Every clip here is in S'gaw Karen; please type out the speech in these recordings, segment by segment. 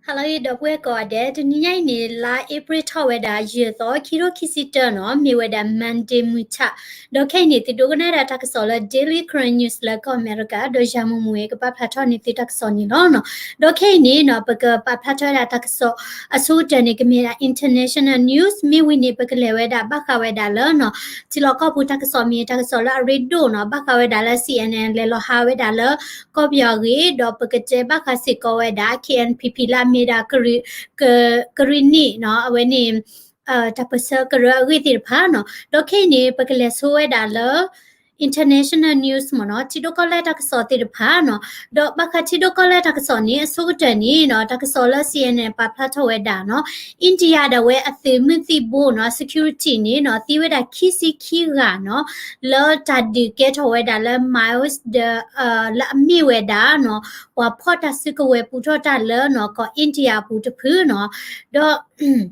Hello ဒီပုၢ်ဝဲၢ်ကိးဂၤဒဲး, တနံၤညါအံၤန့ၣ် လါအ့ဖြ့ၣ်ထီၣ်ဝဲဒၣ် ယဲၢ်သီ ခံထိခံဆံတၢနီၤ, မ့ၢ်ဝဲဒၣ် Monday မုၢ်ဆၣ်, ဒီးခဲအံၤန့ၣ် သုဒိကနၣ်ဒၣ်တၢ်ကစီၣ်လၢ Daily Karen News လၢကီၢ်အမဲရကၤ, ဒီးယၤမူမူဝဲကပာ်ဖျါထီၣ်န့ၢ်သုတၢ်ကစီၣ်န့ၣ်လီၤနီၤ. ဒီးခဲအံၤန့ၣ်နီၤ ပကပာ်ဖျါထီၣ်ဝဲဒၣ်တၢ်ကစီၣ်အဆိကတၢၢ်န့ၣ် ကမ့ၢ်ဒၣ် international news, မ့ၢ်ဝံၤန့ၣ် ပကလဲၤဝဲဒၣ်ဘၣ်ဃးဝဲဒၣ်လၢနီၤ ထံလီၢ်ကီၢ်ပူၤတၢ်ကစီၣ်မ့ၢ်တၢ်ကစီၣ်လၢအရ့ဒိၣ်နီၤ, ဘၣ်ဃးဝဲဒၣ်လၢ C N N လဲၤလီၤဟးဝဲဒၣ်လၢကီၢ်ပယီၤအဂ့ၢ်, ဒီးပကတဲဘၣ်ဃးစ့ၢ်ကီးဝဲဒၣ် K N P P လၢအမ့ၢ်ဒၣ် ကရံၣ်နံၣ်နီၤ, အဝဲန့ၣ် တၢ်ပၢၢ်ဆၢကရၢအဂ့ၢ်သ့ၣ်တဖၣ်နီၤ. ဒီးခဲအံၤန့ၣ် ပကလဲၤဆိဝဲဒၣ်လၢ international news မ့ၢ်နီၤ, ထံဒိၣ်ကီၢ်လဲၢ်တၢ်ကစီၣ်သ့ၣ်တဖၣ်နီၤ. ဒီးဘၣ်ဃးထံဒိၣ်ကီၢ်လဲၢ်တၢ်ကစီၣ်န့ၣ် အဆိကတၢၢ်န့ၣ်နီၤ တၢ်ကစီၣ်လၢ C N N ပာ်ဖျါထီၣ်ဝဲဒၣ်နီၤ, India ဒၣ်ဝဲအသုးမုၢ်သံၣ်ဘိနီၤ security န့ၣ်နီၤ သံဝဲဒၣ်ခံဆံခံဂၤနီၤ, လၢတၢ်ဒုးကဲထီၣ်ဝဲဒၣ်လၢ Maoist ဒီး လၢအမ့ၢ်ဝဲဒၣ်နီၤ ပှၤဖီၣ်တၢ်စုကဝဲၤပူထီၣ်တၢ်လၢနီၤ ကီၢ် India အပူၤတဖုနီၤ. ဒီး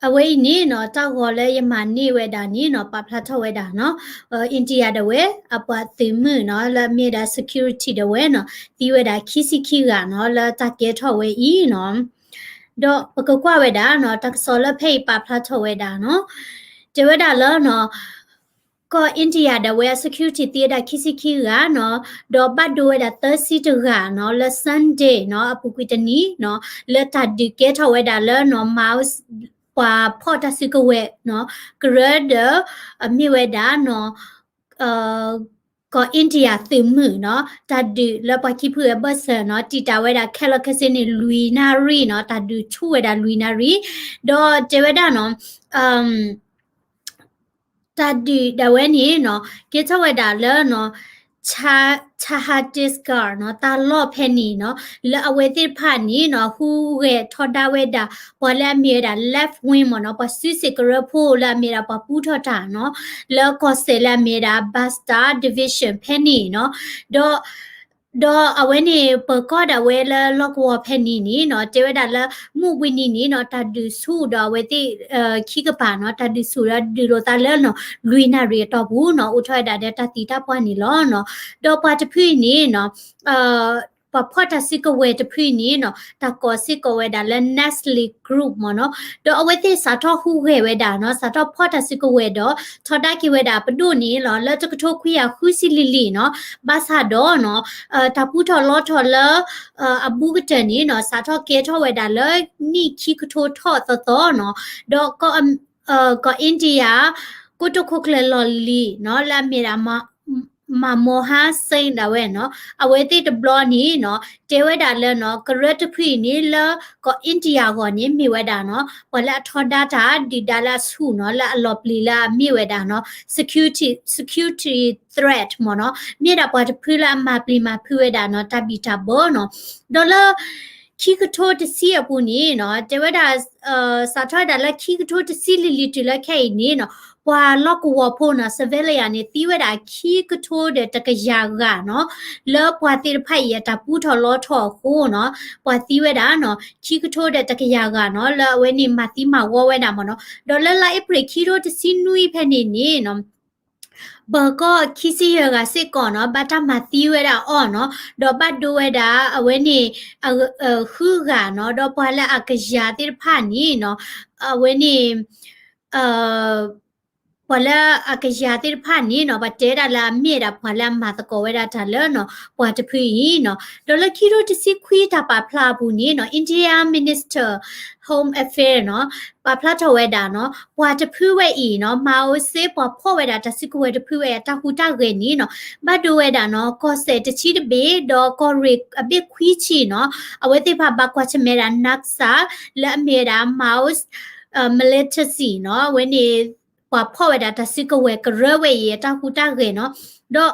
အဝဲအံၤန့ၣ်နီၤ တၢ်ဂီၤလၢယမၤန့ၢ်ဝဲဒၣ်န့ၣ်နီၤ ပာ်ဖျါထီၣ်ဝဲဒၣ်နီၤ, India ဒၣ်ဝဲ အပှၤသုးမုၢ်နီၤ လၢအမ့ၢ်ဒၣ် security ဒၣ်ဝဲနီၤ သံဝဲဒၣ်ခံဆံခံဂၤနီၤ လၢတၢ်ကဲထီၣ်ဝဲအံၤနီၤ. ဒီးပကကွၢ်ဝဲဒၣ်နီၤ တၢ်ကစီၣ်လၢဖဲအံၤပာ်ဖျါထီၣ်ဝဲဒၣ်နီၤ, တဲဝဲဒၣ်လၢနီၤ ကီၢ် India ဒၣ်ဝဲအ security သံဝဲဒၣ်ခံဆံခံဂၤနီၤ, ဒီးဘၣ်ဒိဝဲဒၣ်သၢဆံတဂၤနီၤ လၢ Sunday နီၤ အပူၤကွံာ်တနံၤနီၤ လၢတၢ်ဒုးကဲထီၣ်ဝဲဒၣ်လၢနီၤ Maoist ပှၤဖီၣ်တၢ်စုကဝဲၤနီၤ ကရၢဒီး အမ့ၢ်ဝဲဒၣ်နီၤ ကီၢ် India သုးမုၢ်နီၤ တၢ်ဒုးလၢပှၤခံဖုအဘၢၣ်စၢၤနီၤ တံာ်တာ်ဝဲဒၣ်ခဲလၢာ်ခဲဆ့န့ၣ် လွံၢ်နၣ်ရံၣ်နီၤ, တၢ်ဒုးဆူၣ်ဝဲဒၣ်လွံၢ်နၣ်ရံၣ်, ဒီးတဲဝဲဒၣ်နီၤ တၢ်ဒုးဒၣ်ဝဲန့ၣ်နီၤ ကဲထီၣ်ဝဲဒၣ်လၢနီၤ Chha- Chhattisgarh နီၤ တၢ်လီၢ်ဖဲန့ၣ်နီၤ လၢအဝဲသ့ၣ်တဖၣ်န့ၣ်နီၤ ဟူးဂဲၤထီဒါဝဲဒၣ် ပှၤလၢအမ့ၢ်ဝဲဒၣ် left wing မ့ၢ်နီၤ ပှၤစုစ့ၢ်ကရၢဖိလၢအမ့ၢ်ဒၣ်ပှၤပူထီၣ်တၢ်နီၤ လၢကီၢ်စဲၣ်လၢအမ့ၢ်ဒၣ် Bastar Division ဖဲန့ၣ်နီၤ ဒီး ဒီးအဝဲန့ၣ် ပၢၤကီၢ်ဒၣ်ဝဲလၢလီၢ်ကဝီၤဖဲန့ၣ်န့ၣ်နီၤ တဲဝဲဒၣ်လၢ မုၢ်ဘှံးနံၤန့ၣ်နီၤ တၢ်ဒုးဆူၣ်ဒီးအဝဲသ့ၣ် ခံကပၤနီၤ တၢ်ဒုးဆူၣ်ဒီးဒုးလိာ်သးလၢနီၤ လွံၢ်နၣ်ရံၣ်အတီၢ်ပူၤနီၤ အိၣ်ထီၣ်ဝဲဒၣ်ဒီးတၢ်သံတၢ်ပှၢ်န့ၣ်လီၤနီၤ. ဒီးပှၤတဖုအံၤန့ၣ်နီၤ ပှၤဖီၣ်တၢ်စုကဝဲၤတဖုအံၤန့ၣ်နီၤ တၢ်ကိးစ့ၢ်ကီးဝဲဒၣ်လၢ Naxalite Group မ့ၢ်နီၤ ဒီးအဝဲသ့ၣ်စးထီၣ်ဟူးဂဲၤဝဲဒၣ်နီၤ စးထီၣ်ဖီၣ်တၢ်စုကဝဲၤဒီး ထီဒါက့ၤဝဲဒၣ်ပဒိၣ်န့ၣ်လီၤ လၢတကထိခွံကယၤဃုဆံလံၤလံၤနီၤ ဘၣ်ဆၣ်ဒီးနီၤ တၢ်ပူထီၣ်လီထီၣ်လၢ အဘူးကတၢၢ်န့ၣ်နီၤ စးထီၣ်ကဲထီၣ်ဝဲဒၣ်လၢနံၣ်ခံကထိထီၣ်သီသီနီၤ ဒီး ကီၢ် India ကိတိာ်ခိၣ်ကျၢၢ်လီၢ်လံၤနီၤ လၢအမ့ၢ်ဒၣ် Manmohan Singh ဒၣ်ဝဲနီၤ အဝဲသ့ၣ်တဘျီန့ၣ်နီၤ တဲဝဲဒၣ်လၢနီၤ ကရၢတဖုအံၤန့ၣ် လၢကီၢ် India အဂီၢ်န့ၣ် မ့ၢ်ဝဲဒၣ်နီၤ ပှၤလၢအထီဒါတၢ်ဒုၣ်ဒါလၢအဆူၣ်နီၤ လၢအလီၤပျံၤလၢအမ့ၢ်ဝဲဒၣ်နီၤ security security threat မ့ၢ်နီၤ မ့ၢ်ဒၣ်ပှၤတဖုလၢအမၤပျံၤမၤဖုးဝဲဒၣ်နီၤ တၢ်ဘံၣ်တၢ်ဘၢနီၤ ဒီးလၢ ခံကထိတဆံအပူၤန့ၣ်နီၤ တဲဝဲဒၣ် စးထီၣ်ဝဲဒၣ်လၢခံကထိတဆံလံၤလံၤတုၤလၢခဲအံၤန့ၣ်နီၤ ပှၤလီၢ်ကဝီၤဖိနီၤ civilian န့ၣ် သံဝဲဒၣ်ခံကထိဒီးတကယၤဂၤနီၤ လၢပှၤသ့ၣ်တဖၣ်အံၤအတၢ်ပူထီၣ်လီထီၣ်အဃိနီၤ ပှၤသံဝဲဒၣ်နီၤ ခံကထိဒီးတကယၤဂၤနီၤ လၢအဝဲန့ၣ်မၤသံမၤဝီဝဲဒၣ်မ့ၢ်နီၤ ဒီးလၢလါအ့ဖြ့ၣ်ခံထိတဆံနွံဖဲန့ၣ်န့ၣ်နီၤ ပၢၤကီၢ်ခံဆံယဲၢ်ဂၤစ့ၢ်ကီးနီၤ ဘၣ်တၢ်မၤသံဝဲဒၣ်အီၤနီၤ ဒီးဘၣ်ဒိဝဲဒၣ်အဝဲန့ၣ် ဃုဂၤနီၤ ဒီးပှၤလၢအကယၤသ့ၣ်တဖၣ်န့ၣ်နီၤ အဝဲန့ၣ် ပှၤလၢအကယၤသ့ၣ်တဖၣ်န့ၣ်နီၤ ပှၤတဲဒၣ်လၢအမ့ၢ်ဒၣ်ပှၤလၢအမၤသကိးဝဲဒၣ်တၢ်လၢနီၤ ပှၤတဖုအံၤနီၤ ဒီးလၢခံထိတဆံခွံတၢ်ပာ်ဖျါအပူၤန့ၣ်နီၤ India Minister Home Affairs နီၤ ပာ်ဖျါထီၣ်ဝဲဒၣ်နီၤ ပှၤတဖုဝဲအံၤနီၤ Mao Singh ပှၤဖီၣ်ဝဲဒၣ်တၢ်စုကဝဲၤတဖုဝဲအံၤ အတၢ်ဟူးတၢ်ဂဲၤန့ၣ်နီၤ ဘၣ်ဒိဝဲဒၣ်နီၤ ကီၢ်စဲၣ်တဆံတဘ့ၣ် ဒီးကီၢ်ရ့ၣ်အဘ့ၣ်ခွံဆံနီၤ အဝဲသ့ၣ်တဖၣ်ဘၣ်ကွၢ်ဆၢၣ်မဲာ်ဒၣ် Naxal လၢအမ့ၢ်ဝဲဒၣ် Maoist militancy နီၤ အဝဲန့ၣ် ပှၤဖီၣ်ဝဲဒၣ်တၢ်စုကဝဲၤကရၢဝဲအံၤ အတၢ်ဟူးတၢ်ဂဲၤနီၤ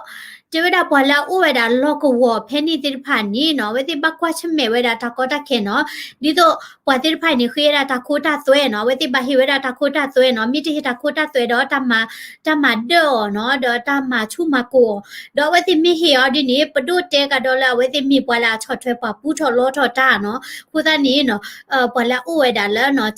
ဒီး တဲဝဲဒၣ်ပှၤလၢအအိၣ်ဝဲဒၣ်လီၢ်ကဝီၤဖဲန့ၣ်သ့ၣ်တဖၣ်န့ၣ်နီၤ အဝဲသ့ၣ်ဘၣ်ကွၢ်ဆၢၣ်မဲာ်ဝဲဒၣ်တၢ်ကီတၢ်ခဲနီၤ ဒ်သိးပှၤသ့ၣ်တဖၣ်န့ၣ် ဃ့ဝဲဒၣ်တၢ်ခိတၢ်သွဲနီၤ အဝဲသ့ၣ်ဘၣ်ဟ့ၣ်ဝဲဒၣ်တၢ်ခိတၢ်သွဲနီၤ မ့ၢ်တဟ့ၣ်တၢ်ခိတၢ်သွဲဒီး တၢ်မၤဒၢၣ်အီၤနီၤ ဒီးတၢ်မၤဆူၣ်မၤကိာ်အီၤ ဒီးအဝဲသ့ၣ်မ့ၢ်ဟ့ၣ်အီၤဒ်န့ၣ် ပဒိၣ်တဲကဒီးလၢအဝဲသ့ၣ်မ့ၢ်ပှၤလၢအဆီၣ်ထွဲပှၤပူထီၣ်လီထီၣ်တၢ်နီၤ အဃိသတးန့ၣ်နီၤ ပှၤလၢအအိၣ်ဝဲဒၣ်လၢနီၤ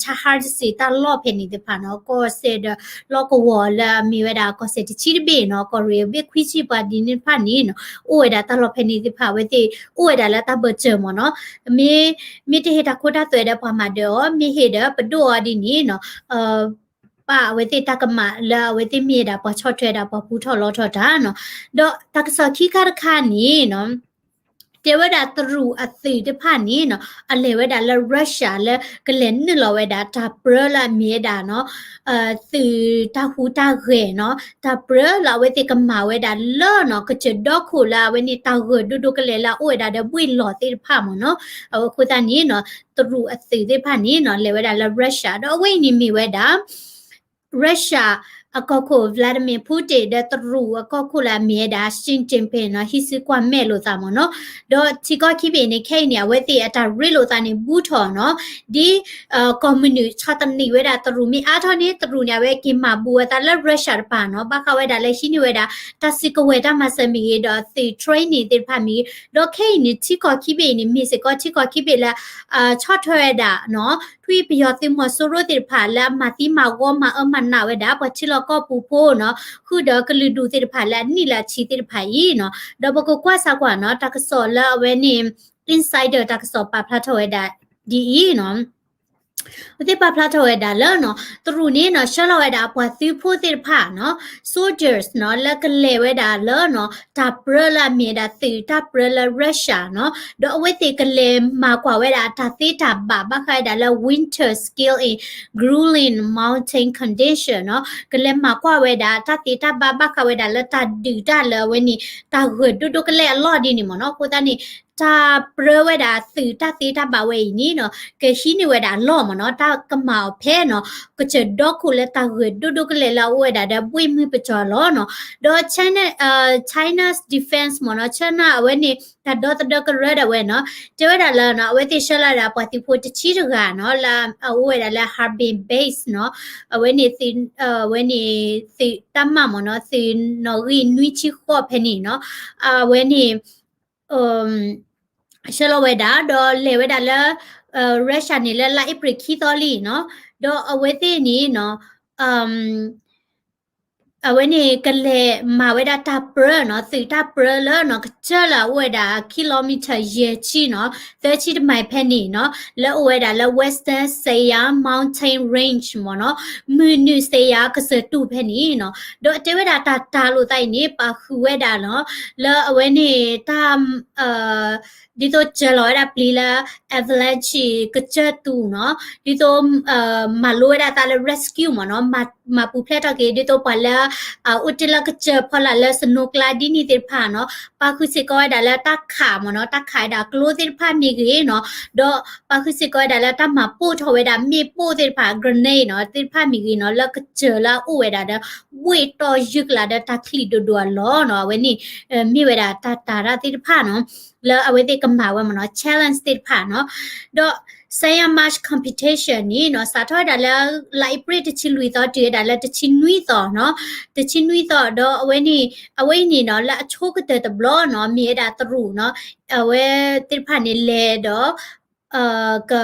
Chahar တစ့ၣ်တၢ်လီၢ်ဖဲန့ၣ်သ့ၣ်တဖၣ်နီၤ ကီၢ်စဲၣ်ဒီးလီၢ်ကဝီၤလၢအမ့ၢ်ဝဲဒၣ်ကီၢ်စဲၣ်တဆံတဘ့ၣ်နီၤ ကီၢ်ရ့ၣ် အဝဲသ့ၣ်ဘ့ၣ်ခွံဆံပှၤဒ်န့ၣ်တဖၣ်န့ၣ်နီၤ အိၣ်ဝဲဒၣ်တၢ်လီၢ်ဖဲန့ၣ်သ့ၣ်တဖၣ် အဝဲသ့ၣ်အိၣ်ဝဲဒၣ်လၢတၢ်ဘၢၣ်စၢၤမ့ၢ်နီၤ မ့ၢ် မ့ၢ်တဟ့ၣ်တၢ်ခိတၢ်သွဲဒီးပှၤမၤဒၢးအီၤ မ့ၢ်ဟ့ၣ်ဒီးပဒိၣ်အီၤဒ်န့ၣ်နီၤ ပာ်အဝဲသ့ၣ်တၢ်ကမၣ်လၢအဝဲသ့ၣ်မ့ၢ်ဝဲဒၣ်ပှၤဆီၣ်ထွဲဒၣ်ပှၤပူထီၣ်လီထီၣ်တၢ်နီၤ ဒီးတၢ်ကစီၣ်ခံခါတခါန့ၣ်နီၤ တဲဝဲဒၣ်တရူးအသုးတဖၣ်န့ၣ်နီၤ အလဲၤဝဲဒၣ်လၢ Russia လၢကလဲၤနုာ်လီၤဝဲဒၣ်တၢ်ပြၢလၢအမ့ၢ်ဝဲဒၣ်နီၤ သုးတၢ်ဟူးတၢ်ဂဲၤနီၤ တၢ်ပြၢလၢအဝဲသ့ၣ်ကမၤဝဲဒၣ်လၢနီၤ ကစၢၢ်ဒီခိၣ်လၢအဝဲန့ၣ်တၢ်ဂၢၢ်ဒိၣ်ဒိၣ်ကလဲာ်လၢအအိၣ်ဝဲဒၣ်ဒီးဘှ့ၣ်လီၤသ့ၣ်တဖၣ်မ့ၢ်နီၤ အဝဲအဃိသတးန့ၣ်နီၤ တရူးအသုးသ့ၣ်တဖၣ်န့ၣ်နီၤ လဲၤဝဲဒၣ်လၢ Russia ဒီးအဝဲအံၤန့ၣ်မ့ၢ်ဝဲဒၣ် Russia အကီၢ်ခိၣ် Vladimir Putin ဒီးတရူးအကီၢ်ခိၣ်လၢအမ့ၢ်ဝဲဒၣ် Xi Jinping နီၤ ဟံးစုကွၢ်မဲာ်လိာ်သးမ့ၢ်နီၤ ဒီးထံကီၢ်ခံဘ့ၣ်န့ၣ် ခဲအံၤန့ၣ် အဝဲသ့ၣ်အတၢ်ရ့လိာ်သးန့ၣ် ဘူးထီၣ်နီၤ ဒ် ကီၢ်မုၢ်နုာ်ဆီၣ်သနံးဝဲဒၣ်တရူးမ့ၢ်အါထီၣ်န့ၣ် တရူးန့ၣ် အဝဲက့ၤမၤဘူးအသးလၢ Russia တပၤနီၤ ဘၣ်ဃးဝဲဒၣ်လၢဟံးန့ၢ်ဝဲဒၣ် တၢ်စုကဝဲၤတၢ်မၤစၢၤမ့ၢ်ဂ့ၤ ဒီးသုး training သ့ၣ်တဖၣ်မ့ၢ်ဂ့ၤ ဒီးခဲအံၤန့ၣ် ထံကီၢ်ခံဘ့ၣ်အံၤန့ၣ် မ့ၢ်စ့ၢ်ကီးထံကီၢ်ခံဘ့ၣ်လၢ ဆီၣ်ထွဲဝဲဒၣ်နီၤ ထွံၣ်ပယီၤသုးမီၤစိရိၤသ့ၣ်တဖၣ်လၢအမၤသံမၤဂီၤမၤအၢမၤနးဝဲဒၣ် ပှၤထံလီၢ်ကီၢ်ပူၤဖိနီၤ ဃုာ်ဒီးကလုာ်ဒူၣ်သ့ၣ်တဖၣ်လၢအနံၣ်လၢအဆံးသ့ၣ်တဖၣ်အံၤနီၤ ဒီးပကကွၢ်စၢ်ကွၢ်နီၤ တၢ်ကစီၣ်လၢအဝဲန့ၣ် Insider တၢ်ကစီၣ်ပာ်ဖျါထီၣ်ဝဲဒၣ်ဒ်အံၤနီၤ အဝဲသ့ၣ်ပာ်ဖျါထီၣ်ဝဲဒၣ်လၢနီၤ တရူးန့ၣ်နီၤ ဆှၢလီၤဝဲဒၣ်အပှၤသုးဖိသ့ၣ်တဖၣ်နီၤ soldiers နီၤ လၢကလဲၤဝဲဒၣ်လၢနီၤ တၢ်ပြၢလၢအမ့ၢ်ဝဲဒၣ်သုးတၢ်ပြၢလၢ Russia နီၤ ဒီးအဝဲသ့ၣ်ကလဲၤမၤကွၢ်ဝဲဒၣ်တၢ်သ့တၢ်ဘၣ် ဘၣ်ဃးဝဲဒၣ်လၢ winter skiing in grueling mountain condition နီၤ ကလဲၤမၤကွၢ်ဝဲဒၣ်တၢ်သ့တၢ်ဘၣ် ဘၣ်ဃးဝဲဒၣ်လၢတၢ်ဒုးတၢ်လၢအဝဲန့ၣ် တၢ်ဂၢၢ်ဒိၣ်ဒိၣ်ကလဲာ်အလီၢ်ဒ်န့ၣ်မ့ၢ်နီၤ အဃိသတးန့ၣ် တၢ်ပြၢဝဲဒၣ်သုးတၢ်သ့တၢ်ဘၣ်ဝဲအံၤန့ၣ်နီၤ ကဟံးန့ၢ်ဝဲဒၣ်အလီၢ်မ့ၢ်နီၤ တၢ်ကမၤအီၤဖဲနီၤ ကစၢၢ်ဒီခိၣ်လၢတၢ်ဂၢၢ်ဒိၣ်ဒိၣ်ကလဲာ်လၢအအိၣ်ဝဲဒၣ်ဒီးဘှ့ၣ်မုၢ်ပစီၤလီၤနီၤ ဒီး China, China's defense မ့ၢ်နီၤ China အဝဲန့ၣ် တၢ်ဒီသဒၢကရၢဒၣ်ဝဲနီၤ တဲဝဲဒၣ်လၢနီၤ အဝဲသ့ၣ်ဆှၢလီၤဒၣ်ပှၤသုးဖိတဆံတဂၤနီၤ လၢအအိၣ်ဝဲဒၣ်လၢ Harbin base နီၤ အဝဲန့ၣ် အဝဲန့ၣ် သုးတၢ်မၤမ့ၢ်နီၤ သုးနီၣ်ဂံၢ်နွံဆံဃိးဖဲန့ၣ်နီၤ အဝဲန့ၣ် ဆှၢလီၤဝဲဒၣ် ဒီးလဲၤဝဲဒၣ်လၢ Russia န့ၣ်လၢလါအ့ဖြ့ၣ်ခံသီလံနီၤ ဒီးအဝဲသ့ၣ်န့ၣ်နီၤ အဝဲန့ၣ်ကလဲၤမၤဝဲဒၣ်တၢ်ပြၢနီၤ သုးတၢ်ပြၢလၢနီၤ ကစၢၢ်လၢအအိၣ်ဝဲဒၣ် kilometer ယဲၢ်ဆံနီၤ သၢဆံတမံးဖဲန့ၣ်နီၤ လၢအအိၣ်ဝဲဒၣ်လၢ Western Siam Mountain Range မ့ၢ်နီၤ မုၢ်နုာ် Siam ကစၢၢ်တူၢ်ဖဲန့ၣ်နီၤ ဒီးတဲဝဲဒၣ်တၢ်တၤလိာ်သးအံၤန့ၣ် ပာ်ဃုာ်ဝဲဒၣ်နီၤ လၢအဝဲန့ၣ်တၢ် ဒ်သိးစၢၤလီၤဝဲဒၣ်ပျံၤလၢ avalanche ကစၢၢ်တူၢ်နီၤ ဒ်သိး မၤလိဝဲဒၣ်သးလၢ rescue မ့ၢ်နီၤ မၤပူၤဖျဲးထီၣ်က့ၤ ဒ်သိးပှၤလၢ အိၣ်တ့ၢ်လၢကစၢၢ်ဖီလာ်လၢ snow ကျါဒ်န့ၣ်သ့ၣ်တဖၣ်နီၤ ပာ်ဃုာ်စ့ၢ်ကီးဝဲဒၣ်လၢတၢ်ခးမ့ၢ်နီၤ တၢ်ခးဝဲဒၣ်ကျိသ့ၣ်တဖၣ်မ့ၢ်ဂ့ၤနီၤ ဒီးပာ်ဃုာ်စ့ၢ်ကီးဝဲဒၣ်လၢတၢ်မၤပိၢ်ထီၣ်ဝဲဒၣ်မ့ၣ်ပိၢ်သ့ၣ်တဖၣ် grenade နီၤ သ့ၣ်တဖၣ်မ့ၢ်ဂ့ၤနီၤ လၢကစၢၢ်လၢအအိၣ်ဝဲဒၣ်ဒီး ဘှ့ၣ်တီၢ်ယုၢ်ကလာ်ဒီးတၢ်ချံၣ်ဒိၣ်ဒိၣ်အလီၢ်နီၤ အဝဲန့ၣ် မ့ၢ်ဝဲဒၣ်တၢ်တၤတၢ်သ့ၣ်တဖၣ်နီၤ လၢအဝဲသ့ၣ်ကမၤဝဲမ့ၢ်နီၤ challenge သ့ၣ်တဖၣ်နီၤ ဒီး Siam March Competition န့ၣ်နီၤ စးထီၣ်ဝဲဒၣ်လၢ လါအ့ဖြ့ၣ်တဆံလွံၢ်သီ တုၤဝဲဒၣ်လၢတဆံနွံသီနီၤ တဆံနွံသီ ဒီးအဝဲန့ၣ် အဝဲအံၤန့ၣ်နီၤ လၢအဆိကတၢၢ်တဘျီနီၤ မ့ၢ်ဝဲဒၣ်တရူးနီၤ အဝဲသ့ၣ်တဖၣ်န့ၣ်လဲၤဒီး က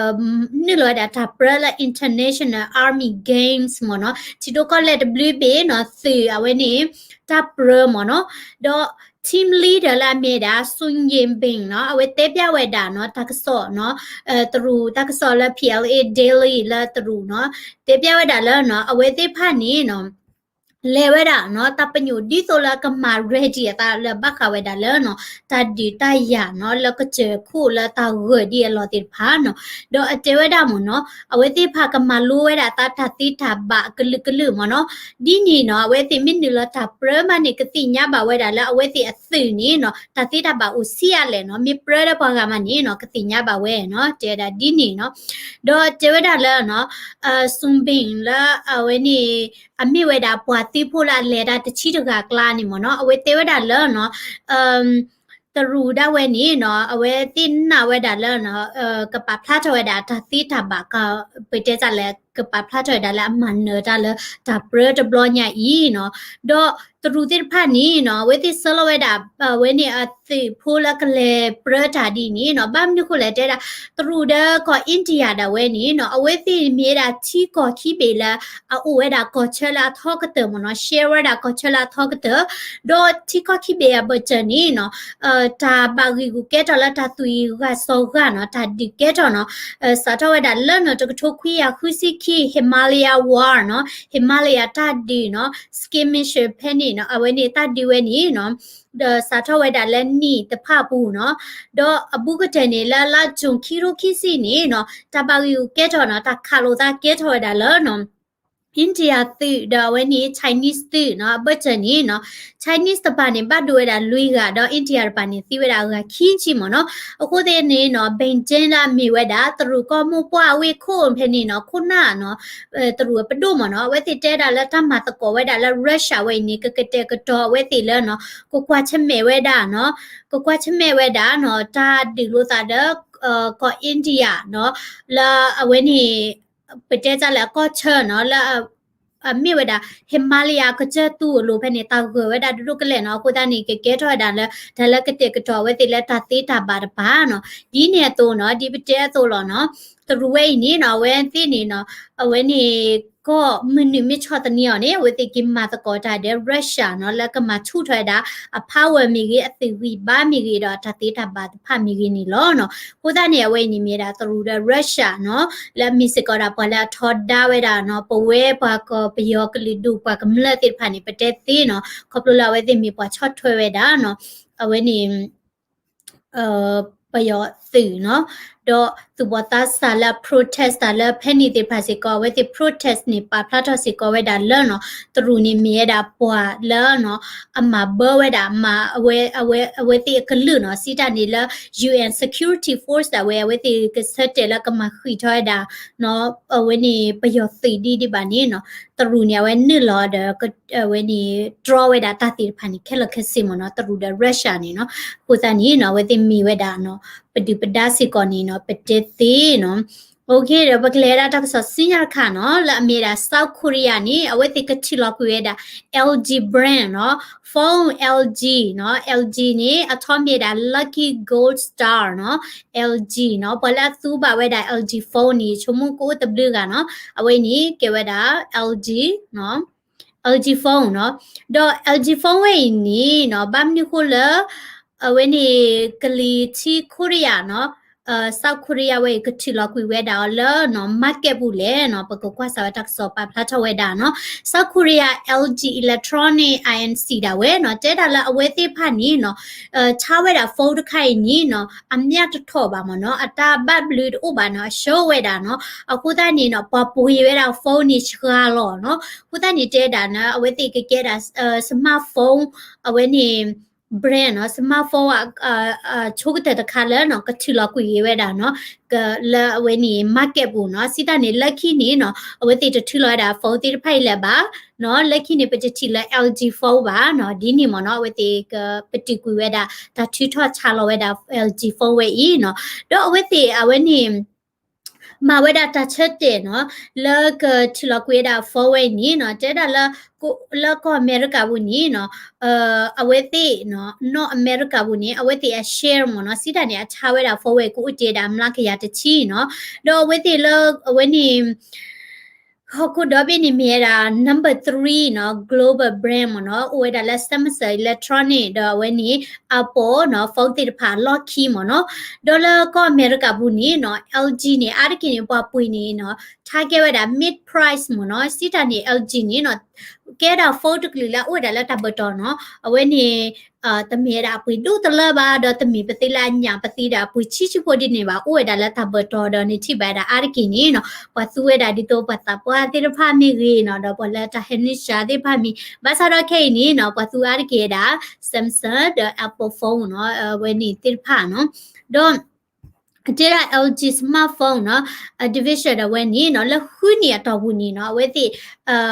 နုာ်လီၤဝဲဒၣ်တၢ်ပြၢလၢ International Army Games မ့ၢ်နီၤ ထံဒိၣ်ကီၢ်လဲၢ်တဘျုးဘ့ၣ်နီၤ သုးအဝဲန့ၣ် တၢ်ပြၢမ့ၢ်နီၤ ဒီး team leader လၢအမ့ၢ်ဝဲဒၣ် Sun Yinbin နီၤ အဝဲတဲပျးဝဲဒၣ်နီၤ တၢ်ကစီၣ်နီၤ တရူးတၢ်ကစီၣ်လၢ P L A Daily လၢတရူးနီၤ တဲပျးဝဲဒၣ်လၢနီၤ အဝဲသ့ၣ်တဖၣ်န့ၣ်နီၤ လဲၤဝဲဒၣ်နီၤ တၢ်ပညိၣ်ဒ်သိးလၢကမၤ ready အသးလၢဘၣ်ဃးဝဲဒၣ်လၢနီၤ တၢ်ဒုးတၢ်ယၤနီၤ လၢကစၢၢ်ခိၣ်လၢတၢ်ဂၢၢ်ဒ်အလီၢ်သ့ၣ်တဖၣ်နီၤ ဒီးအတဲဝဲဒၣ်မ့ၢ်နီၤ အဝဲသ့ၣ်တဖၣ်ကမၤလိဝဲဒၣ်သးတၢ်သ့တၢ်ဘၣ်ကလုာ်ကလုာ်မ့ၢ်နီၤ ဒ်န့ၣ်နီၤ အဝဲသ့ၣ်မ့ၢ်နုာ်လီၤတၢ်ပြၢမးန့ၣ် ကသ့ၣ်ညါဘၣ်ဝဲဒၣ်လၢအဝဲသ့ၣ်အသုးန့ၣ်နီၤ တၢ်သ့တၢ်ဘၣ်အိၣ်ဆံးအါလဲၣ်နီၤ မ့ၢ်ပြၢဒီးပှၤဂၤမးန့ၣ်နီၤ ကသ့ၣ်ညါဘၣ်ဝဲနီၤ တဲဝဲဒၣ်ဒ်န့ၣ်နီၤ ဒီးတဲဝဲဒၣ်လၢနီၤ Sun Bin လၢအဝဲန့ၣ် အမ့ၢ်ဝဲဒၣ်ပှၤသုးဖိလၢအလဲၤတၢ်တဆံတဂၤအကျါန့ၣ်မ့ၢ်နီၤ အဝဲတဲဝဲဒၣ်လၢနီၤ တရူးဒၣ်ဝဲန့ၣ်နီၤ အဝဲသ့ၣ်နာ်ဝဲဒၣ်လၢနီၤ ကပာ်ဖျါထီၣ်ဝဲဒၣ်တၢ်သ့တၢ်ဘၣ် ပတဲတၢ်လဲၣ် ကပာ်ဖျါထီၣ်ဝဲဒၣ်လၢအမၤနၢၤတၢ်လၢတၢ်ပြၢတဘျီညါအံၤနီၤ. ဒီးတရူးသ့ၣ်တဖၣ်န့ၣ်နီၤ အဝဲသ့ၣ်ဆှၢလီၤဝဲဒၣ် အဝဲန့ၣ်အသုးဖိလၢကလဲၤပြၢတၢ်ဒ်န့ၣ်နီၤ. ဘၣ်မနုၤဃိလဲၣ်တဲဒၣ် တရူးဒီးကီၢ် India ဒၣ်ဝဲန့ၣ်နီၤ အဝဲသ့ၣ်မ့ၢ်ဝဲဒၣ်ထံကီၢ်ခံဘ့ၣ်လၢ အအိၣ်ဝဲဒၣ်ကီၢ်ဆၢလၢအထီကတၢၢ်မ့ၢ်နီၤ, share ဝဲဒၣ်ကီၢ်ဆၢလၢအထီကတၢၢ်, ဒီးထံကီၢ်ခံဘ့ၣ်အဘၢၣ်စၢၤန့ၣ်နီၤ တၢ်ဘၣ်ဂံာ်ဂူာ်ကဲထီၣ်လၢတၢ်သွံၣ်ဂၤစီၤဂၤနီၤ, တၢ်ဒုးကဲထီၣ်နီၤ, စးထီၣ်ဝဲဒၣ်လၢနီၤ တကထိခွံကယၤဃုဆံခံ Himalaya War နီၤ, Himalaya တၢ်ဒုးနီၤ, skirmish ဖဲန့ၣ်နီၤ, အဝဲန့ၣ်တၢ်ဒုးဝဲန့ၣ်နီၤ ဒီးစးထီၣ်ဝဲဒၣ်လၢနံၣ်တဖၣ်အပူၤနီၤ, ဒီးအဘူးကတၢၢ်န့ၣ် လၢလါ June ခံကထိခံဆံန့ၣ်နီၤ တၢ်ဘၣ်ဂံာ်ဂူာ်ကဲထီၣ်နီၤ, တၢ်ခးလိာ်သးကဲထီၣ်ဝဲဒၣ်လၢနီၤ India သုးဒီးအဝဲန့ၣ် Chinese သုးနီၤ, အဘၢၣ်စၢၤန့ၣ်နီၤ Chinese တပၤန့ၣ် ဘၣ်ဒိဝဲဒၣ်လွံၢ်ဂၤ ဒီး India တပၤန့ၣ် သံဝဲဒၣ်အဂၤခံဆံမ့ၢ်နီၤ. အဃိသတးန့ၣ်နီၤ Beijing လၢအမ့ၢ်ဝဲဒၣ် တရူးကီၢ်မိၢ်ပှၢ်ဝ့ၢ်ခိၣ်ဖဲန့ၣ်နီၤ ခိၣ်နၢ်နီၤ တရူးအပဒိၣ်မ့ၢ်နီၤ အဝဲသ့ၣ်တဲဒၣ်လၢတၢ်မၤသကိးဝဲဒၣ်လၢ Russia ဝဲအံၤန့ၣ် ကကတဲာ်ကတီၤအဝဲသ့ၣ်လၢနီၤ ကကွၢ်ဆၢၣ်မဲာ်ဝဲဒၣ်နီၤ, ကကွၢ်ဆၢၣ်မဲာ်ဝဲဒၣ်နီၤ တၢ်ဒုးလိာ်သးဒီး ကီၢ် India နီၤ လၢအဝဲန့ၣ် ပတဲတၢ်လၢအကီၢ်ဆၢနီၤ လၢ အမ့ၢ်ဝဲဒၣ် Himalaya ကစၢၢ်သူအလိၤဖဲန့ၣ် တၢ်ဂၢၢ်ဝဲဒၣ်ဒိၣ်ဒိၣ်ကလဲာ်နီၤ. အဃိသတးန့ၣ် ကကဲထီၣ်ဝဲဒၣ်လၢ တၢ်လၢကတဲာ်ကတီၤအဝဲသ့ၣ်လၢတၢ်သ့တၢ်ဘၣ်တပၤနီၤ. ဒ်န့ၣ်အသိးနီၤ ဒ်ပတဲအသိးလီၤနီၤ တရူးဝဲအံၤန့ၣ်နီၤ အဝဲသ့ၣ်န့ၣ်နီၤ အဝဲန့ၣ် ကီၢ်မုၢ်နုာ်မ့ၢ်ဆီၣ်သနံးအီၤန့ၣ် အဝဲသ့ၣ်က့ၤမၤသကိးတၢ်ဒီး Russia နီၤ လၢကမၤဆူၣ်ထီၣ်ဝဲဒၣ် အ power မ့ၢ်ဂ့ၤ အသုးဂံၢ်ဘါမ့ၢ်ဂ့ၤဒီး တၢ်သ့တၢ်ဘၣ်တဖၣ်မ့ၢ်ဂ့ၤန့ၣ်လီၤနီၤ. အဃိသတးန့ၣ် အဝဲအံၤန့ၣ်မ့ၢ်ဝဲဒၣ်တရူးဒီး Russia နီၤ လၢအမ့ၢ်စ့ၢ်ကီးဒၣ်ပှၤလၢအထီဒါဝဲဒၣ်နီၤ ပဝဲပှၤကီၢ်ပယီၤကလုာ်ဒူၣ်ပှၤကမျၢၢ်သ့ၣ်တဖၣ်န့ၣ် ပတဲသ့နီၤ ခီဖျိလၢအဝဲသ့ၣ်မ့ၢ်ပှၤဆီၣ်ထွဲဝဲဒၣ်နီၤ အဝဲန့ၣ် ပယီၤသုးနီၤ ဒီးသူၣ်ဘီၣ်သးစၢ်လၢအ protest တၢ်လၢဖဲန့ၣ်သ့ၣ်တဖၣ်စ့ၢ်ကီး အဝဲသ့ၣ် protest န့ၣ် ပာ်ဖျါထီၣ်စ့ၢ်ကီးဝဲဒၣ်လၢနီၤ တရူးန့ၣ်မ့ၢ်ဝဲဒၣ်ပှၤလၢနီၤ အမၤဘၢဝဲဒၣ် မၤအဝဲ အဝဲ အဝဲသ့ၣ်အကလုာ်နီၤ စံးတၢ်န့ၣ်လၢ UN Security Force ဒၣ်ဝဲ အဝဲသ့ၣ်ကဆၢတဲာ်လၢကမၤဃံးထီၣ်ဝဲဒၣ်နီၤ အဝဲန့ၣ်ပယီၤသုးဒ်ဒံးဘၣ်န့ၣ်နီၤ တရူးန့ၣ် အဝဲနုာ်လီၤဒီး အဝဲန့ၣ် draw ဝဲဒၣ်တၢ်သ့ၣ်တဖၣ်န့ၣ် ခဲလၢာ်ခဲဆ့မ့ၢ်နီၤ တရူးဒီး Russia န့ၣ်နီၤ အဃိသတးန့ၣ်နီၤ အဝဲသ့ၣ်မ့ၢ်ဝဲဒၣ်နီၤ ပဒုၣ်ပဒါစ့ၢ်ကီးန့ၣ်နီၤ ပတဲသ့နီၤ OK ဒီးပကလဲၤဝဲဒၣ်တၢ်ကစီၣ်ဆူညါတခါနီၤ လၢအမ့ၢ်ဝဲဒၣ် South Korea န့ၣ် အဝဲသ့ၣ်ကထံၣ်လီၤကွံာ်ဝဲဒၣ် L G brand နီၤ phone L G နီၤ L G န့ၣ် အထီမ့ၢ်ဝဲဒၣ် Lucky Gold Star နီၤ L G နီၤ ပှၤလၢအသူဘၣ်ဝဲဒၣ် L G phone န့ၣ် ဆိကမိၣ်ကအိၣ်တဘျုးဂၤနီၤ အဝဲအံၤန့ၣ် ကဲဝဲဒၣ် L G နီၤ L G phone နီၤ ဒီး L G phone ဝဲအံၤန့ၣ်နီၤ ဘၣ်မနုၤဃိလၢ အဝဲန့ၣ် ကလံၤထံး Korea နီၤ South Korea ဝဲအံၤ ကထံၣ်လီၤကွံာ်ဝဲဒၣ်အီၤလၢနီၤ market ပူၤလဲၣ်နီၤ ပကကွၢ်စးဝဲတၢ်ကစီၣ်ပာ်ဖျါထီၣ်ဝဲဒၣ်နီၤ South Korea L G Electronic Inc ဒၣ်ဝဲနီၤ တဲဒၣ်လၢအဝဲသ့ၣ်တဖၣ်န့ၣ်နီၤ ဆါဝဲဒၣ် phone တခါအံၤန့ၣ်နီၤ အမြတ်တထီၣ်ဘၣ်မ့ၢ်နီၤ အတၢ်ဘၣ်ဘျုးတအိၣ်ဘၣ်နီၤ အရှုံးဝဲဒၣ်နီၤ အဃိသတးန့ၣ်နီၤ ပှၤပှ့ၤဝဲဒၣ် phone န့ၣ်စှၤလီၤနီၤ အဃိသတးန့ၣ်တဲဒၣ်နီၤ အဝဲသ့ၣ်ကကဲဒၣ် smartphone အဝဲန့ၣ် brand နီၤ smartphone အဆိကတၢၢ်တခါလၢနီၤ ကထံၣ်လီၤကွံာ်ဝဲဒၣ်နီၤ လၢအဝဲန့ၣ် market ပူၤနီၤ စံးတၢ်န့ၣ် လၢခံန့ၣ်နီၤ အဝဲသ့ၣ်တထုးလီၤဝဲဒၣ် phone သ့ၣ်တဖၣ်အံၤလၢၤဘၣ်နီၤ လၢခံန့ၣ် ပတထံၣ်လၢ L G phone ဘၣ်နီၤ ဒ်န့ၣ်မ့ၢ်နီၤ အဝဲသ့ၣ်ကပတုာ်ကွံာ်ဝဲဒၣ် တၢ်ထုးထီၣ်ဆါလီၤဝဲဒၣ် L G phone ဝဲအံၤနီၤ ဒီးအဝဲသ့ၣ်အဝဲန့ၣ် မၤဝဲဒၣ်တၢ်ဆၢတဲာ်နီၤ လၢကထံၣ်လီၤကွံာ်ဝဲဒၣ် phone ဝဲအံၤန့ၣ်နီၤ တဲဒၣ်လၢ လၢကီၢ်အမဲရကၤပူၤန့ၣ်နီၤ အဝဲသ့ၣ်နီၤ နီၢ်အမဲရကၤပူၤန့ၣ် အဝဲသ့ၣ်အ share မ့ၢ်နီၤ စံးတၢ်န့ၣ် အဆါဝဲဒၣ် phone ဝဲအံၤ ကအိၣ်တ့ၢ်ဒၣ်မျးကယၤတဆံနီၤ ဒီးအဝဲသ့ၣ်လၢ အဝဲန့ၣ် ဟီၣ်ခိၣ်ဒီဘ့ၣ်န့ၣ်မ့ၢ်ဝဲဒၣ် number three နီၤ global brand မ့ၢ်နီၤ အိၣ်ဝဲဒၣ်လၢ Samsung Electronic ဒီးအဝဲန့ၣ် Apple နီၤ phone သ့ၣ်တဖၣ်အလီၢ်ခံမ့ၢ်နီၤ ဒီးလၢကီၢ်အမဲရကၤပူၤန့ၣ်နီၤ L G န့ၣ် အါတက့ၢ်န့ၣ် ပှၤပှ့ၤန့ၣ်နီၤ target ဝဲဒၣ် mid price မ့ၢ်နီၤ စံးတၢ်န့ၣ် L G န့ၣ်နီၤ ကဲဒၣ် phone တကလုာ်လၢအအိၣ်ဝဲဒၣ်လၢတၢ်ဘၢၣ်တီၤနီၤ အဝဲန့ၣ် တမ့ၢ်ဝဲဒၣ်အပှ့ၤဒိၣ်တလၢဘၣ် ဒီးတမ့ၢ်ပသ့လၢအညၣ်ပသံဒီးအပှ့ၤဆံးဆံးဖိဒ်န့ၣ်ဘၣ် အိၣ်ဝဲဒၣ်လၢတၢ်ဘၢၣ်တီၤဒီးန့ၣ်ထံၣ်ဘၣ်ဝဲဒၣ်အါတက့ၢ်န့ၣ်နီၤ ပှၤသူဝဲဒၣ်ဒ်သိးပှၤသးပှၢ်သ့ၣ်တဖၣ်မ့ၢ်ဂ့ၤနီၤ ဒီးပှၤလၢတၢ်ဟဲနုာ်စှၤသ့ၣ်တဖၣ်မ့ၢ် ဘၣ်ဆၣ်ဒီးခဲအံၤန့ၣ်နီၤ ပှၤသူအါတက့ၢ်ဝဲဒၣ် Samsung ဒီး Apple phone နီၤ အဝဲန့ၣ်သ့ၣ်တဖၣ်နီၤ ဒီး တဲဒၣ် L G smartphone နီၤ division ဒီးဝဲန့ၣ်နီၤ လၢဃုနံၣ်အတီၢ်ပူၤန့ၣ်နီၤ အဝဲသ့ၣ်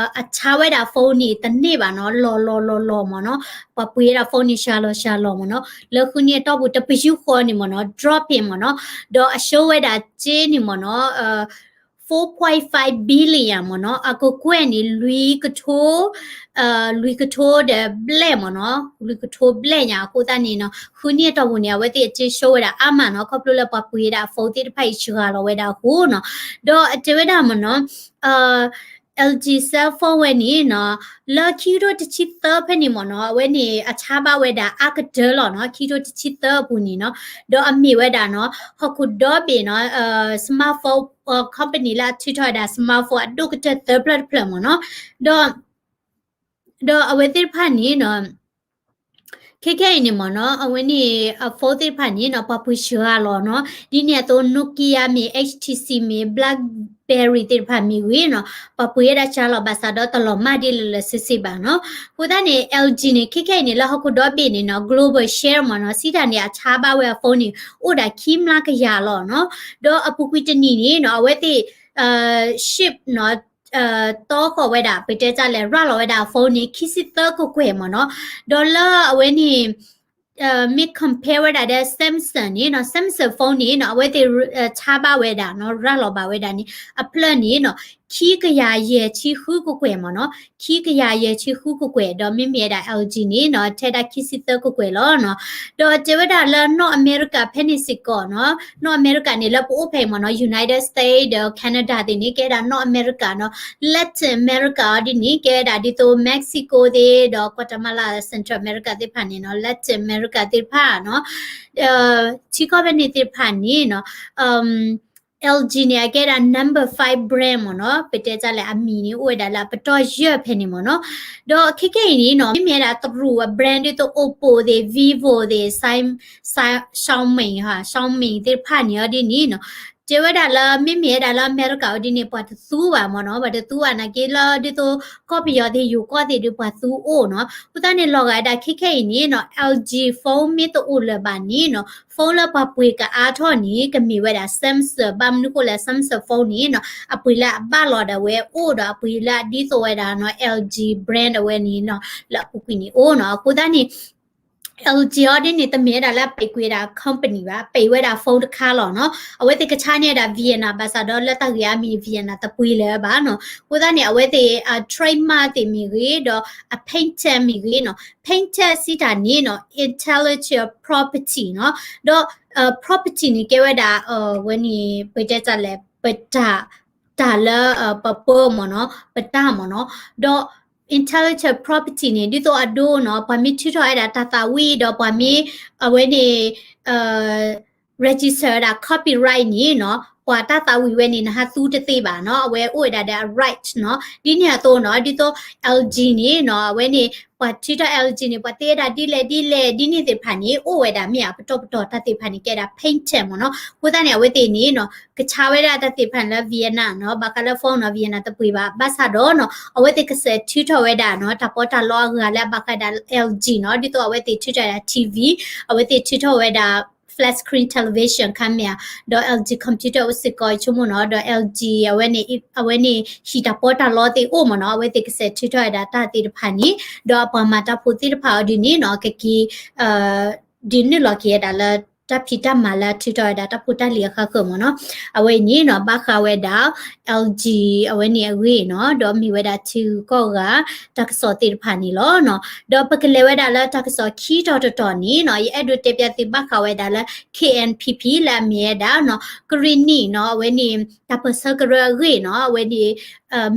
အဆါဝဲဒၣ် phone န့ၣ်တန့ၢ်ဘၣ်နီၤ လီၢ်လီၢ်လီၢ်လီၢ်မ့ၢ်နီၤ ပှၤပှ့ၤဝဲဒၣ် phone န့ၣ် စှၤလီၤစှၤလီၤမ့ၢ်နီၤ လၢဃုနံၣ်အတီၢ်ပူၤ တပယူာ်ဃီန့ၣ်မ့ၢ်နီၤ drop မ့ၢ်နီၤ ဒီးအရှုံးဝဲဒၣ်စ့န့ၣ်မ့ၢ်နီၤ phone four point five billion မ့ၢ်နီၤ, အကကွဲၢ်န့ၣ် လွံၢ်ကထိ လွံၢ်ကထိဒီးဘျဲၣ်မ့ၢ်နီၤ, လွံၢ်ကထိဘျဲၣ်ညါအဃိသတးန့ၣ်နီၤ, ဃုနံၣ်အတီၢ်ပူၤန့ၣ် အဝဲသ့ၣ်အစ့ၢ်ကီးဝဲဒၣ်အါမးနီၤ, ခီဖျိလၢပှၤပှ့ၤဒၣ်အ phone သ့ၣ်တဖၣ်အံၤစှၤလီၤဝဲဒၣ်အဃိနီၤ, ဒီးအတဲဝဲဒၣ်မ့ၢ်နီၤ, L G cell phone ဝဲန့ၣ်နီၤ, လၢခံကထိတဆံသၢဖဲန့ၣ်မ့ၢ်နီၤ, အဝဲန့ၣ်အဆါဘၣ်ဝဲဒၣ်အါကတၢၢ်လီၤနီၤ, ခံကထိတဆံသၢအပူၤန့ၣ်နီၤ, ဒီးအမ့ၢ်ဝဲဒၣ်နီၤ, ဟီၣ်ခိၣ်ဒီဘ့ၣ်နီၤ, smartphone company လၢအထုးထီၣ်ဝဲဒၣ် smartphone အဒိၣ်ကတၢၢ်သၢဖျၢၣ်တဖျၢၣ်မ့ၢ်နီၤ, ဒီး ဒီးအဝဲသ့ၣ်တဖၣ်န့ၣ်နီၤ, ခဲခဲအံၤန့ၣ်မ့ၢ်နီၤ, အဝဲန့ၣ်အ phone သ့ၣ်တဖၣ်န့ၣ်နီၤ, ပှၤပှ့ၤစှၤလီၤနီၤ, ဒ်န့ၣ်အသိး Nokia မ့ၢ် H T C မ့ၢ် BlackBerry သ့ၣ်တဖၣ်မ့ၢ်ဂ့ၤနီၤ, ပှၤပှ့ၤဝဲဒၣ်စှၤလီၤဘၣ်ဆၣ်ဒီး တလီၤမၢ်ဒ်လဲၣ်လၢစ့စ့ဘၣ်နီၤ. အဃိသတးန့ၣ် L G န့ၣ် ခဲခဲအံၤန့ၣ် လၢဟီၣ်ခိၣ်ဒီဘ့ၣ်န့ၣ်နီၤ, global share မ့ၢ်နီၤ, စံးတၢ်န့ၣ် အဆါဘၣ်ဝဲအ phone န့ၣ် အိၣ်ဒၣ်ခံမျးကယၤလီၤနီၤ, ဒီးအပူၤကွံာ်တနံၣ်န့ၣ်နီၤ, အဝဲသ့ၣ် ship နီၤ, တီဃီၤဝဲဒၣ် ပတဲတၢ်လဲၣ် ရၤလီၤဝဲဒၣ်အ phone န့ၣ် ခံဆံသၢကကွဲၢ်မ့ၢ်နီၤ, ဒီးလၢအဝဲန့ၣ် မ့ၢ် compare ဝဲဒၣ်ဒီး Samsung န့ၣ်နီၤ, Samsung phone န့ၣ်နီၤ, အဝဲသ့ၣ် ဆါဘၣ်ဝဲဒၣ်နီၤ, ရၤလီၤဘၣ်ဝဲဒၣ်န့ၣ် အဖျၢၣ်န့ၣ်နီၤ, ခံကယၤယဲၢ်ဆံဃုကကွဲၢ်မ့ၢ်နီၤ, ခံကယၤယဲၢ်ဆံဃုကကွဲၢ်, ဒီးမ့မ့ၢ်ဝဲဒၣ် L G န့ၣ်နီၤ, ထဲဒၣ်ခံဆံသၢကကွဲၢ်လီၤနီၤ. ဒီးတဲဝဲဒၣ်လၢ North America ဖဲန့ၣ်စ့ၢ်ကီးနီၤ, North America န့ၣ် လၢပအိၣ်ဖဲအံၤမ့ၢ်နီၤ, United States ဒီး Canada သ့ၣ်န့ၣ် ကဲဒၣ် North America နီၤ, Latin America အီၤဒ်န့ၣ် ကဲဒၣ်ဒ်သိး Mexico သ့ၣ် ဒီး Guatemala Central America သ့ၣ်တဖၣ်န့ၣ်နီၤ, Latin America သ့ၣ်တဖၣ်နီၤ, ထံကီၢ်ဖဲန့ၣ်သ့ၣ်တဖၣ်န့ၣ်နီၤ, L G န့ၣ် အကဲဒၣ် number five brand မ့ၢ်နီၤ, ပတဲတၢ်လဲၣ် အမံၤန့ၣ် အိၣ်ဝဲဒၣ်လၢအပတီၢ်ယဲၢ်ဖဲန့ၣ်မ့ၢ်နီၤ. ဒီးခဲခဲအံၤန့ၣ်နီၤ, မ့မ့ၢ်ဝဲဒၣ်တရူးအ brand ဒ်သိး Oppo သ့ၣ် Vivo သ့ၣ် Xiaomi ဟါ Xiaomi သ့ၣ်တဖၣ်န့ၣ်အီၤဒ်န့ၣ်နီၤ, တဲဝဲဒၣ်လၢ မ့မ့ၢ်ဝဲဒၣ်လၢ အမဲရကၤ အီၤဒ်န့ၣ် ပှၤတသူဘၣ်မ့ၢ်နီၤ, ပှၤတသူဘၣ်နာ်က့လၢဒ်သိး ကီၢ်ပယီၤသ့ၣ် ယိၤကီၢ်သ့ၣ်ဒီး ပှၤသူအိၣ်နီၤ. အဃိသတးန့ၣ် လီၤဂာ်ဝဲဒၣ်ခဲခဲအံၤန့ၣ်နီၤ, L G phone မ့ၢ်တအိၣ်လၢၤဘၣ်န့ၣ်နီၤ, phone လၢပှၤပှ့ၤကအါထီၣ်န့ၣ် ကမ့ၢ်ဝဲဒၣ် Samsung, ဘၣ်မနုၤဃိလဲၣ် Samsung phone န့ၣ်နီၤ, အပှ့ၤလၢအဘၣ်လီၤဒၣ်ဝဲအိၣ်ဒီး အပှ့ၤလၢအဒ်သိးဝဲဒၣ်နီၤ L G brand အဝဲန့ၣ်နီၤ, လၢအပူၤကွံာ်န့ၣ်အိၣ်နီၤ. အဃိသတးန့ၣ် L G အီၤဒ်န့ၣ် တမ့ၢ်ဝဲဒၣ်လၢအပှ့ၤကွံာ်ဝဲဒၣ် company ဘၣ်, ပှ့ၤဝဲဒၣ် phone တခါလီၤနီၤ. အဝဲသ့ၣ်ကဆါန့ၢ်ဝဲဒၣ် Vietnam ဘၣ်ဆၣ်ဒီး လၢတၢ်ဂ့ၢ်အါမံၤ Vietnam တပှ့ၤလၢၤဘၣ်နီၤ. အဃိသတးန့ၣ် အဝဲသ့ၣ် trademark သ့ၣ်မ့ၢ်ဂ့ၤ ဒီးအ patent မ့ၢ်ဂ့ၤနီၤ, patent စံးတၢ်န့ၣ်နီၤ intellectual property နီၤ, ဒီး property န့ၣ် ကဲဝဲဒၣ် ဝဲန့ၣ် ပတဲတၢ်လဲၣ် ပတၢ် တၢ်လၢ ပပၢမ့ၢ်နီၤ, ပတၢ်မ့ၢ်နီၤ, ဒီး intellectual property န့ၣ် ဒ်သိးအဒိနီၤ, ပှၤမ့ၢ်ထုးထီၣ်ဝဲဒၣ်တၢ်သးဝံၣ်ဒီး ပှၤမ့ၢ် အဝဲန့ၣ် register ဝဲဒၣ် copyright န့ၣ်နီၤ, ပှၤတၢ်သးဝံၣ်ဝဲန့ၣ် နဟးသူတသ့ဘၣ်နီၤ, အဝဲအိၣ်ဝဲဒၣ်ဒီးအ right နီၤ. ဒ်န့ၣ်အသိးနီၤ, ဒ်သိး L G န့ၣ်နီၤ, အဝဲန့ၣ် ပှၤထုးထီၣ် L G န့ၣ် ပှၤသ့ဝဲဒၣ်ဒ်လဲၣ်ဒ်လဲၣ် ဒ်န့ၣ်သ့ၣ်တဖၣ်န့ၣ် အိၣ်ဝဲဒၣ်မ့ၢ်ဧါ ပတီၢ်ပတီၢ်တၢ်သ့ၣ်တဖၣ်န့ၣ် ကဲဒၣ် patent မ့ၢ်နီၤ. အဃိသတးန့ၣ် အဝဲသ့ၣ်န့ၣ်နီၤ ကဆါဝဲဒၣ်တၢ်သ့ၣ်တဖၣ်န့ၣ်လၢ Vietnam နီၤ, ဘၣ်ဃးလၢ phone နီၤ Vietnam တပှ့ၤဘၣ်. ဘၣ်ဆၣ်ဒီးနီၤ အဝဲသ့ၣ်ကစဲးထုးထီၣ်ဝဲဒၣ်နီၤ တၢ်ပီးတၢ်လီအဂၤလၢအဘၣ်ဃးဒၣ် L G နီၤ, ဒ်သိးအဝဲသ့ၣ်ထုးထီၣ်ဝဲဒၣ် T V, အဝဲသ့ၣ်ထုးထီၣ်ဝဲဒၣ် flat screen television ခါမ့ၢ်ဧါ, ဒီး L G computer အိၣ်စ့ၢ်ကီးဆိကမိၣ်နီၤ, ဒီး L G အဝဲန့ၣ် အဝဲန့ၣ် ဟံၣ်တၢ်ပီးတၢ်လီသ့ၣ်အိၣ်မ့ၢ်နီၤ, အဝဲသ့ၣ်ကစဲးထုးထီၣ်ဝဲဒၣ်တၢ်သ့ၣ်တဖၣ်န့ၣ်, ဒီးအပှၤမၤတၢ်ဖိသ့ၣ်တဖၣ်အီၤဒ်န့ၣ်နီၤ ကက့ၤ ဒုးနုာ်လီၤက့ၤဝဲဒၣ်လၢတၢ်ဖံးတၢ်မၤလၢအထုးထီၣ်ဝဲဒၣ်တၢ်ဖိတၢ်လံၤအဃၢဃၢၤမ့ၢ်နီၤ. အဝဲအံၤန့ၣ်နီၤ ဘၣ်ဃးဝဲဒၣ် L G အဝဲန့ၣ်အဂ့ၢ်နီၤ, ဒီးမ့ၢ်ဝဲဒၣ်ထံဂုၤကီၢ်ဂၤ တၢ်ကစီၣ်သ့ၣ်တဖၣ်န့ၣ်လီၤနီၤ. ဒီးပကလဲၤဝဲဒၣ်လၢတၢ်ကစီၣ်ခံတီၤတတီၤန့ၣ်နီၤ, ယအဲၣ်ဒိးတဲပျၢ်သုဘၣ်ဃးဝဲဒၣ်လၢ K N P P လၢအမ့ၢ်ဝဲဒၣ်နီၤ ကရ့ၣ်နံၣ်နီၤ, အဝဲန့ၣ် တၢ်ပၢၢ်ဆၢကရၢအဂ့ၢ်နီၤ, အဝဲန့ၣ်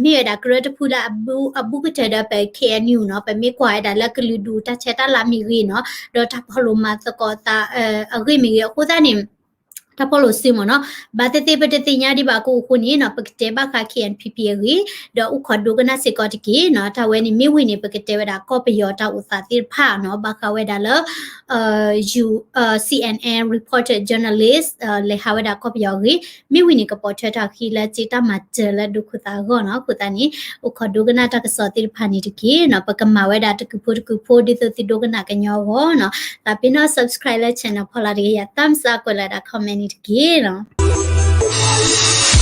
မ့ၢ်ဝဲဒၣ်ကရၢတဖုလၢအဘူးကတၢၢ်ဒီးပ K N U နီၤ, ပမ့ၢ်ကွၢ်ဝဲဒၣ်လၢကလုာ်ဒူၣ်တၢ်ဆဲးတၢ်လၤမ့ၢ်ဂ့ၤနီၤ, ဒီးတၢ်ဖီၣ်လိာ်မၤသကိးသး အဂ့ၢ်မ့ၢ်ဂ့ၤ အဃိသတးန့ၣ် တၢ်ဖီၣ်လိာ်စုမ့ၢ်နီၤ, ဘၣ်သ့ၣ်သ့ၣ်ပတသ့ၣ်ညါဒံးဘၣ်ကအိၣ်အဃိန့ၣ်နီၤ, ပကတဲဘၣ်ဃး K N P P အဂ့ၢ်, ဒီးအိၣ်ခိးဒိကနၣ်စ့ၢ်ကီးတက့ၢ်နီၤ. တၢ်ဝဲန့ၣ်မ့ၢ်ဝံၤန့ၣ် ပကတဲဝဲဒၣ်ကီၢ်ပယီၤတၢ်အိၣ်သးသ့ၣ်တဖၣ်နီၤ, ဘၣ်ဃးဝဲဒၣ်လၢ ယူ C N N reporter journalist လဲၤဟးဝဲဒၣ်ကီၢ်ပယီၤအဂ့ၢ်, မ့ၢ်ဝံၤန့ၣ် ကပိာ်ထွဲထီၣ်အခံလၢစ့တၢ်မၤစၢၤလၢဒိခိၣ်သးအဂီၢ်နီၤ. အဃိသတးန့ၣ် အိၣ်ခိးဒိကနၣ်တၢ်ကစီၣ်သ့ၣ်တဖၣ်န့ၣ်တက့ၢ်နီၤ, ပကမၤဝဲဒၣ်တကုာ်ဖိတကုာ်ဖိ ဒ်သိးသုဒိကနၣ်ကညီအဂီၢ်နီၤ. သးပ့ၤနီၣ် subscribe လၢ channel ဖီလာ်တဂ့ၤ, ယ thumbs up ကွဲးလီၤဒၣ် comment န့ၣ်တက့ၢ်နီၤ.